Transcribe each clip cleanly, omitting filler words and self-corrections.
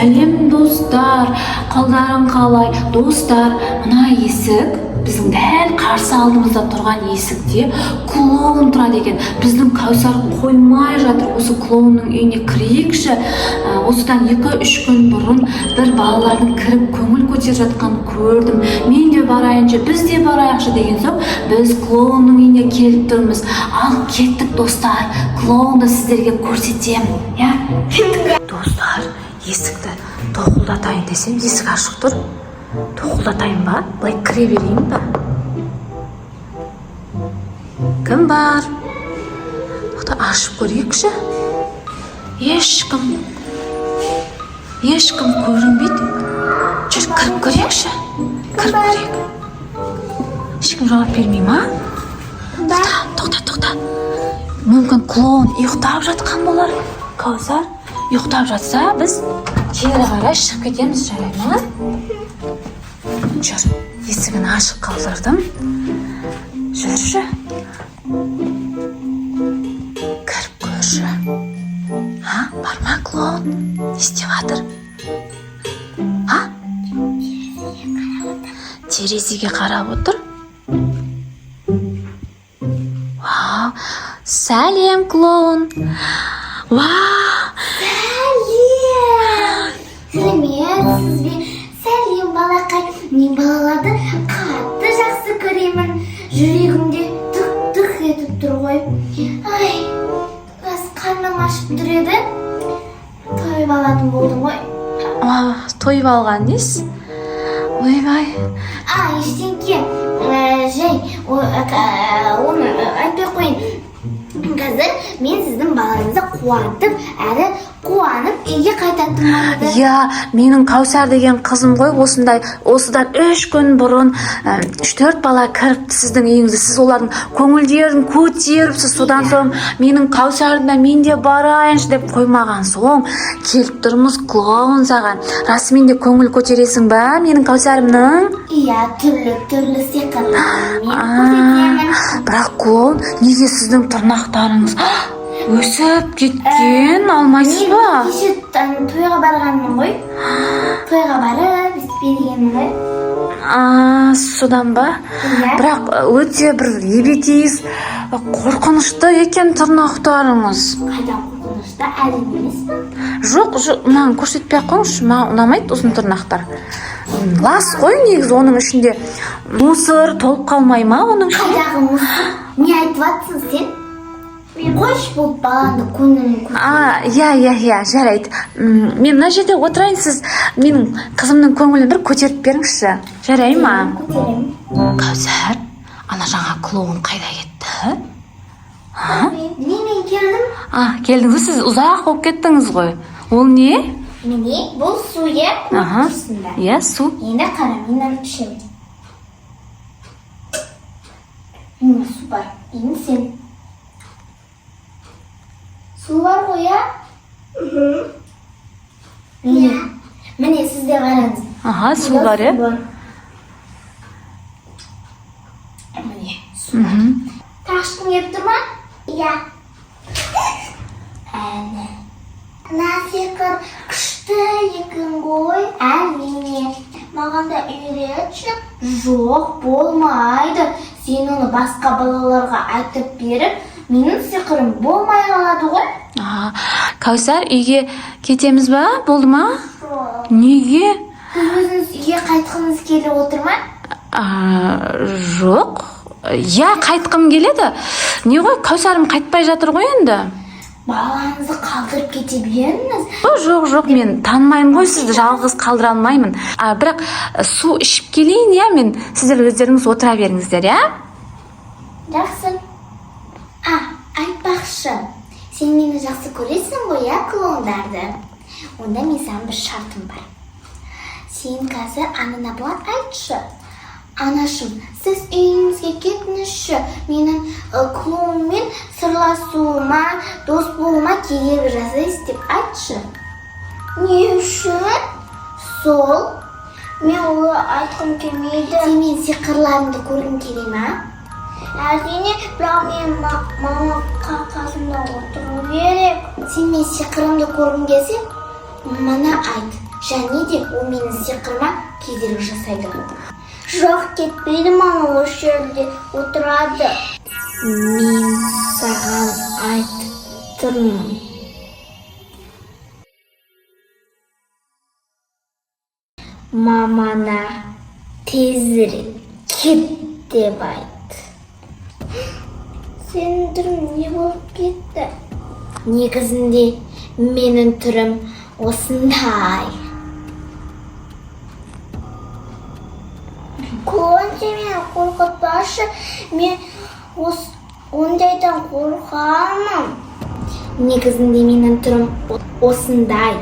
Сәлем, достар! Қалдарың қалай, достар? Мына есік, біздің дәл қарсы алдымызда тұрған есікте клоун тұрады екен. Біздің Кәусар қоймай жатыр, осы клоунның үйіне кірейікші. Осыдан 2-3 күн бұрын бір балалардың кіріп, көңіл көтеріп жатқанын көрдім, мен де барайыншы, біз де барайықшы деген соң, біз клоунның үйіне келіп тұрмыз. Ал кеттік, достар, клоунды сіздерге көрсетемін, иә. Кеттік, достар. Есікті тоқылдатайын десем, есік ашық тұр. Тоқылдатайын ба, былай кіре берейін ба? Кім бар? Тоқта, ашып көрейікші. Ешкім, ешкім көрінбейді. Жүр, кіріп көрейікші, кіріп көрейік. Ешкім жауап бермей ма? Тоқта, тоқта, тоқта. Мүмкін, клоун ұйықтап жатқан болар. Кәусар ұйықтап жатса, біз кері қарай шығып кетеміз, жарай ма? Жүр, есігін ашық қалдырдым. Жүрші, кіріп көрші. А, бар ма клоун? Не істеп жатыр? А, терезеге қарап отыр. Вау, сәлем, клоун! Вау! Сәлем! Сәлеметсіз бе? Сәлем, балақай! Мен балаларды қатты жақсы көремін. Жүрегімде тық-тық етіп тұр ғой. Ай, рас, қарным ашып тұр еді. Тойып алатын болдым ғой. А, тойып алған несі? Ойбай! А, ештеңке. Жай, оны айтпай ақ қояйын. Қазір мен сіздің балаңызды қуантып, әрі қуанып үйге қайтатын болады. Иә, менің Кәусар деген қызым ғой. Осындай, осыдан 3 күн бұрын үш төрт бала кіріпті сіздің үйіңізге. Сіз олардың көңілдерін көтеріпсіз. Содан соң менің Кәусардың да мен де барайыншы деп қоймаған соң, келіп тұрмыз, клоун. Саған расымен де көңіл көтересің ба менің Кәусарымның? Иә, түрлі түрлі сиқырлармен көрсетемін. Бірақ, клоун, неге сіздің тырнақтарыңыз өсіп кеткен? Алмайсыз Мен ба? кеше тойға барғанмын ғой. Тойға барып, өстіп бергенмін ғой. А, содан ба? Иә. Бірақ өте бір ебедейсіз, қорқынышты екен тырнақтарыңыз. Қайдан қорқынышты? Әдемі емес пе? Жоқ, жоқ, маған көрсетпей ақ қойыңызшы, маған ұнамайды ұзын тырнақтар. Лас қой негізі, оның ішінде мусор толып қалмай ма оның ішінде? Қайдағы мусор? Не айтып жатсың сен? Қойшы, бұл балаңды көңілін көтер. А, иә, иә, иә, жарайды. Мен мына жерде отырайын, сіз менің қызымның көңілін бір көтеріп беріңізші, жарай ма? Көтеремін. Кәусар, ана жаңа клоун қайда кетті? Міне, мен келдім. А, келдіңіз бе? Сіз ұзақ болып кеттіңіз ғой. Ол не? Міне, бұл су, иә? Көріп тұрсыңдар. Иә, су. Енді қара, мен мынаны ішемін. Міне, су бар. Енді сен. Су бар ғой, иә? Міне. Міне, сіз де қараңыз. Аха, су Мұнда бар, иә. Бар. Міне, су бар. Тағы ішкің келіп тұр ма? Иә. Әне. Мына сиқыр күшті екен ғой, әрине. Маған да үйретші. Жоқ, болмайды. Сен оны басқа балаларға айтып беріп, менің сиқырым болмай қалады ғой. А, Кәусар, үйге кетеміз ба? Болды ма? Жоқ. Неге? Сіз өзіңіз үйге қайтқыңыз келіп отыр ма? А, жоқ, иә, қайтқым келеді. Не ғой, Кәусарым қайтпай жатыр ғой енді. Балаңызды қалдырып кете беріңіз. О, жоқ, жоқ, мен танымаймын ғой сізді, жалғыз қалдыра алмаймын. А, бірақ су ішіп келейін, иә, мен. Сіздер өздеріңіз отыра беріңіздер, иә. Жақсы. А, айтпақшы, сен мені жақсы көресің ғой, иә, клоундарды? Онда мен саған бір шартым бар. Сен қазір анана былай айтшы: «Анашым, сіз үйіңізге кетіңізші, менің клоунмен сырласуыма, дос болуыма кедергі жасайсыз», — деп айтшы. Не үшін? Сол. Мен олай айтқым келмейді. Сен менің сиқырларымды көргің келе ма? Әрине, бірақ мен мама қасымда отыру керек. Сен менің сиқырымды көргің келсе, мына айт. Және де ол менің сиқырыма кедергі жасайды. Жоқ, кетпейді, мама, осы жерде отырады. Мен саған айтып тұрмын. Мамана тезірек кет деп айт. Сенің түрің не болып кетті? Негізінде менің түрім осындай. Клоун, сен мені қорқытпашы. Мен ондайдан қорқамын. Негізінде менің түрім осындай.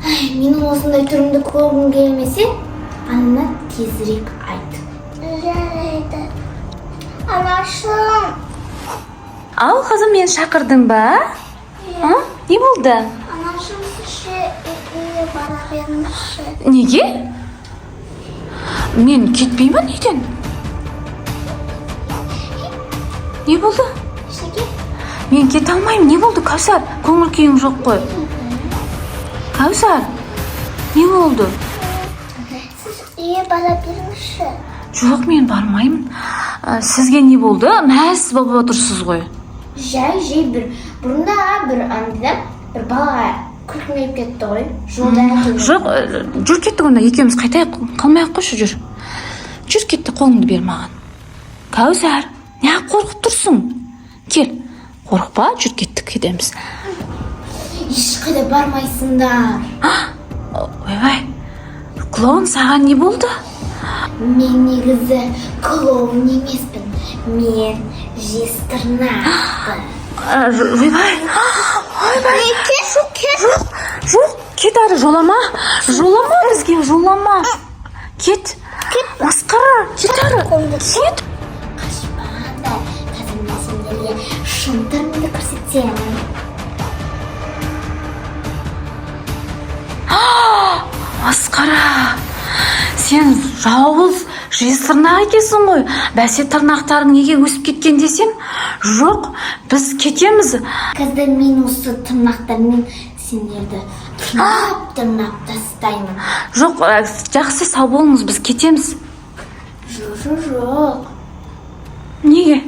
Ай, менің осындай түрімді көргің келмесе, анама тезірек айт. Жарайды. Анашым. Ал, қызым, мені шақырдың ба? А? Не болды? Анашым, сіз ше үйге бара беріңізші. Неге? Мен кетпеймін үйден. Не болды? Ештеңе. Мен кете алмаймын. Не болды, Кәусар? Көңіл күйің жоқ қой. Кәусар, не болды? Сіз үйге бара беріңізші. Жоқ, мен бармаймын. Сізге не болды? Мәз болып отырсыз ғой. Жай бір бұрында бір андайда бір балаға күлкім келіп кетті ғой жолда әкелген. Жоқ, жүр, кеттік онда, екеуміз қайтайық, қалмай ақ қойшы, жүр. Жүр, кетті, қолыңды бер маған. Кәусар, неғып қорқып тұрсың? Кел, қорықпа, жүр, кеттік, кетеміз. Ешқайда бармайсыңдар. Ойбай, клоун, саған не болды? Мен негізі клоун емеспін, мен жезтырнақпын. Ойбай, ойбай, жоқ, жоқ, жоқ, кет ары, жолама, жолама бізге, жолама. Кет, масқара, кет ары, кет. Қашпаңдар, қазір мен сендерге шын түрімді көрсетемін. Масқара, сен жауыз жезтырнақ екенсің ғой. Бәсе, тырнақтарың неге өсіп кеткен десем, жоқ, біз кетеміз. Қазір мен осы тырнақтармен сендерді тырнап тырнап тастаймын. Жоқ, жақсы, сау болыңыз, біз кетеміз. Жоқ, жоқ, жоқ. Неге?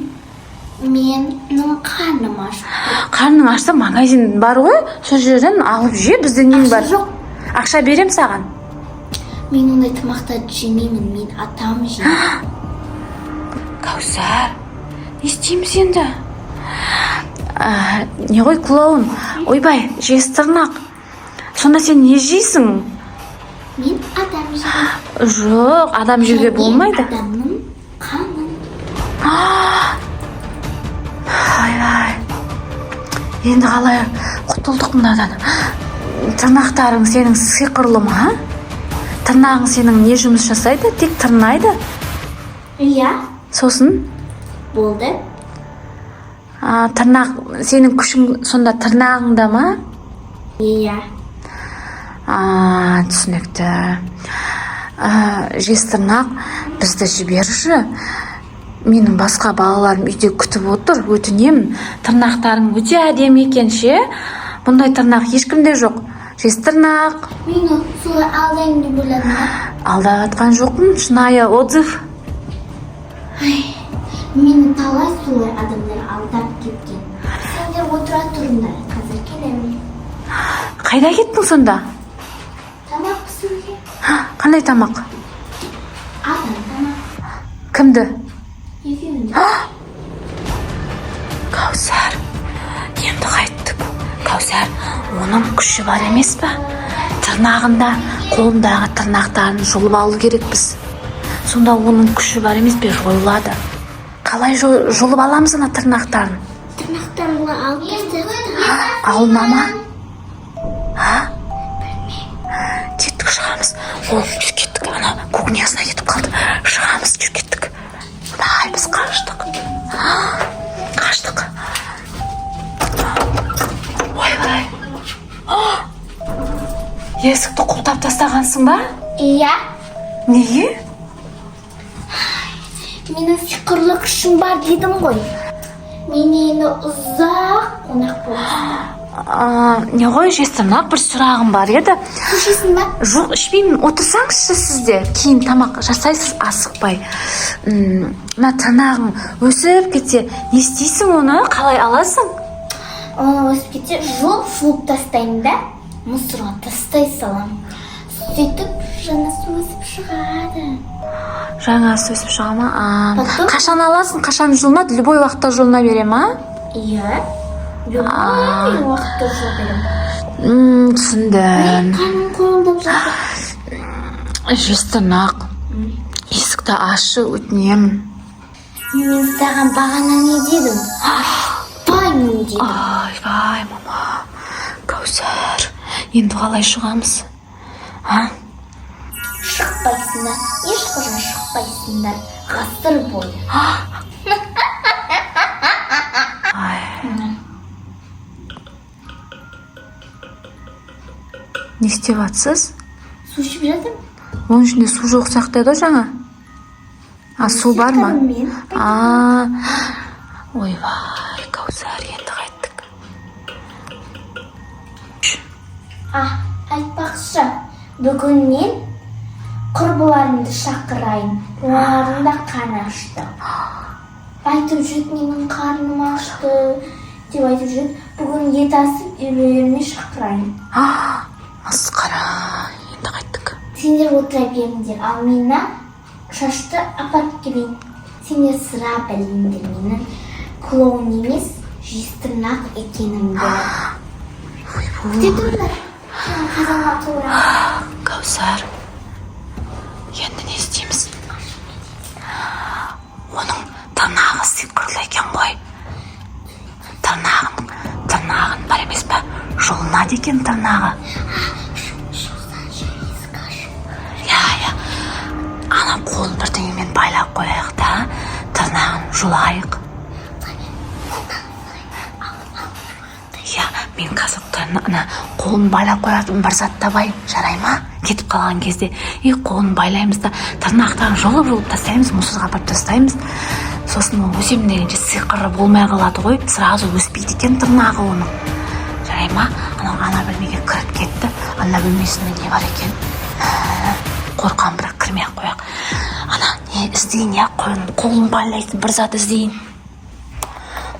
Менің қарным аш. Қарның ашса, магазин бар ғой, сол жерден алып же, бізде нең бар? Ақша жоқ. Ақша берем саған. Мен ондай тамақтарды жемеймін, мен адам жеймін. Кәусар, не істейміз енді? Не ғой, клоун, ойбай, жезтырнақ, сонда сен не жейсің? Мен адам жеймін. Жоқ, адам жеуге Және болмайды. Адамның қанын. Ойбай, енді қалай құтылдық мынадан? Тырнақтарың сенің сиқырлы ма? Тырнағың сенің не жұмыс жасайды? Тек тырнайды? Иә. Сосын? Болды. Тырнақ сенің күшің сонда тырнағыңда ма? Иә. Түсінікті. Жезтырнақ, бізді жіберші, менің басқа балаларым үйде күтіп отыр, өтінемін. Тырнақтарың өте әдемі екен ше, бұндай тырнақ ешкімде жоқ, жезтырнақ. Мені солай алдаймын деп ойладың ба? Алдап жатқан жоқпын, шынайы отзыв. Ай, мені талай солай адамдар алдап кеткен. Сендер отыра тұрыңдар, қазір келемін. Қайда кеттің сонда? Тамақ пісіруге. Қандай тамақ? Адам тамақ. Кімді? Екеуін де. Кәусар, енді қайттік? Кәусар, оның күші бар емес па тырнағында? Қолындағы тырнақтарын жұлып алу керекпіз, сонда оның күші бар емес пе, жойылады. Қалай жұлып аламыз ана тырнақтарын? Тырнақтарын былай алып тастайық. Алына ма? А, кеттік, шығамыз. Ол, жүр, кеттік, ана кухнясына кетіп қалды. Шығамыз, жүр, кеттік. Ай, біз қаштық, қаштық. Ойбай, есікті құлыптап тастағансың ба? Иә. Неге? Менің сиқырлы күшім бар дедім ғой. Мен енді ұзақ қонақ боласың. Не ғой, жезтырнақ, бір сұрағым бар еді. Су ішесің ба? Жоқ, ішпеймін, отырсаңызшы сіз де. Кейін тамақ жасайсыз, асықпай. Мына тырнағың өсіп кетсе, не істейсің оны? Қалай аласың? Оны өсіп кетсе, жұлып жұлып тастаймын да, мусорға тастай саламын. Сөйтіп жаңасы өсіп шығады. Жаңасы өсіп шыға ма? Потом- Қашан аласың, қашан жұлынады? Любой уақытта жұлына бере ма? Иә, любой уақытта жұла беремін. Түсіндім. Қарным қорылдап жатыр. Жезтырнақ, есікті ашшы, өтінемін. Мен саған бағана не дедім? Ашпаймын дедім. Ойбай, мама, Кәусар, енді қалай шығамыз, а? Шықпайсыңдар, ешқашан шықпайсыңдар ғасыр бойы. Ай. Не істеп жатсыз? Су ішіп жатырмын. Оның ішінде су жоқ сияқты еді ғой жаңа. А, су бар ма? Мен. А, ойбай, Кәусар, енді қайттік? А, айтпақшы, бүгін мен құрбыларымды шақырайын. Олардың да қарны ашты. Айтып жүреді, менің қарным ашты деп айтып жүреді. Бүгін ет асып, үйлеріме шақырайын. Масқара, енді қайттік? Сендер отыра беріңдер, ал мен мына шашты апарып келейін. Сендер сыра біліңдер менің клоун емес, жезтырнақ екенімді. Күте тұрыңдар, мен қазанға қуырамын. Кәусар, енді не істейміз? Оның тырнағы сиқырлы екен ғой. Тырнағын бар емес пе, жұлынады екен тырнағы. Иә, ана қолын бірдеңемен байлап қояйық та, тырнағын жұлайық. Иә, мен қазір ана қолын байлап қоятын бір зат табайын, жарай ма? Кетіп қалған кезде и қолын байлаймыз да, тырнақтарын жұлып жұлып тастаймыз, мусорға апарып тастаймыз. Сосын ол өсемін дегенше сиқыры болмай қалады ғой, сразу өспейді екен тырнағы оның. Жарай ма? Анау ана бөлмеге кіріп кетті. Ана бөлмесінде не бар екен? Қорқамын, бірақ кірмей ақ қояйық. Ана не іздейін, иә, қолын байлайтын бір зат іздейін.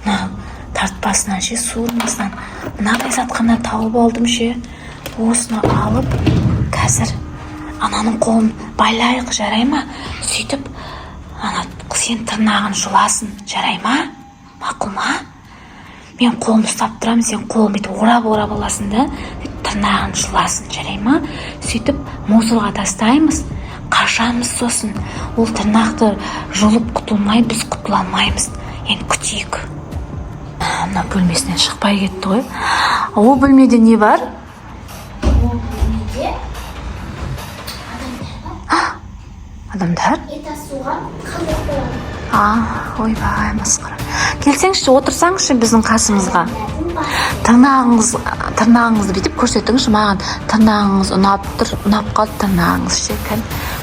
Мына тартпасынан ше, суырмасынан мынадай зат қана тауып алдым ше. Осыны алып, қазір ананың қолын байлайық, жарай ма? Сөйтіп ана сен тырнағын жұласың, жарай ма? Мақұл ма? Мен қолымды ұстап тұрамын, сен қолын бүйтіп орап орап аласың да, сөйтіп тырнағын жұласың, жарай ма? Сөйтіп мусорға тастаймыз, қашамыз. Сосын ол тырнақты жұлып құтылмай, біз құтыла алмаймыз. Енді күтейік. Мына бөлмесінен шықпай кетті ғой. Ол бөлмеде не бар? Ол бөлмеде адамдар бар. Адамдар? Ет асуға қалдырып қоямын. А, ойбай, масқара. Келсеңізші, отырсаңызшы біздің қасымызға. Адамдардың басы. Тырнағыңызды бүйтіп көрсетіңізші маған. Тырнағыңыз ұнап тұр, ұнап қалды тырнағыңыз ше. Кән,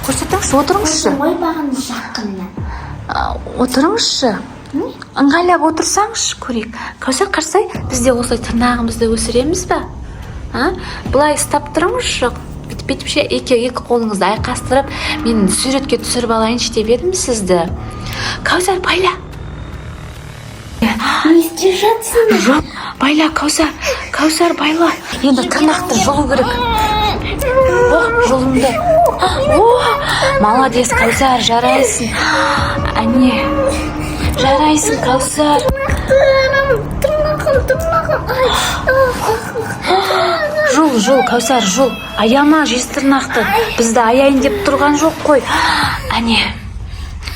көрсетіңізші, отырыңызшы. Ой, маған жақыннан. А, отырыңызшы, ыңғайлап отырсаңызшы, көрейік. Кәусар, қарасай, біз де осылай тырнағымызды өсіреміз ба? А, былай ұстап тұрыңызшы, бүйтіп, бүйтіп ше, екі қолыңызды айқастырып, мен суретке түсіріп алайыншы деп едім сізді. Кәусар, байла. Не істеп жатсың? Жоқ, байла, Кәусар, Кәусар, байла. Енді тырнақты жұлу керек. О, жұлынды. О, молодец, Кәусар, жарайсың. Әне, жарайсың, Кәусар. Тырнағым, тырнағым, тырнағым. Ай. Жұл, жұл, Кәусар, жұл. Аяма жез тырнақты. Бізді аяйын деп тұрған жоқ қой. Әне,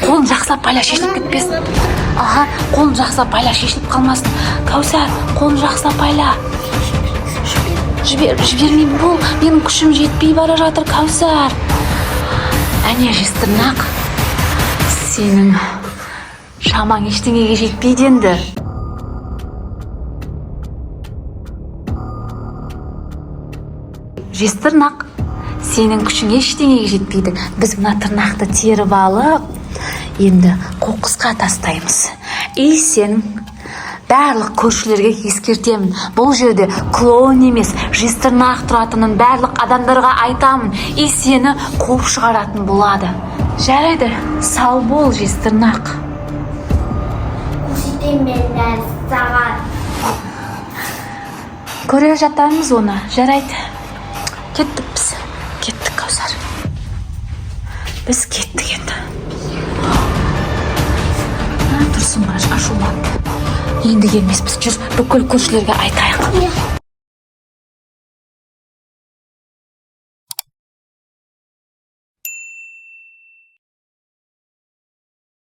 қолын жақсылап байла, шешіліп кетпесін. Аха, қолын жақсылап байла, шешіліп қалмасын. Кәусар, қолын жақсылап байла. Жібер, жібермеймін, бұл менің күшім жетпей бара жатыр, Кәусар. Әне, жезтырнақ, сенің шамаң ештеңеге жетпейді енді. Жезтырнақ, сенің күшің ештеңеге жетпейді. Біз мына тырнақты теріп алып, енді қоқысқа тастаймыз. И сен Барлық көршілерге ескертемін, бұл жерде клоун емес, жезтырнақ тұратынын барлық адамдарға айтамын и сені қуып шығаратын болады. Жарайды, сау бол, жезтырнақ. Көрсетемін мен әлі саған. Көре жатармыз оны. Жарайды, кеттік біз, кеттік, Кәусар, біз кеттік енді. А, тұрсын, қарашы, ашуланды. Енді келмеспіз, жүр, бүкіл көршілерге айтайық. Иә.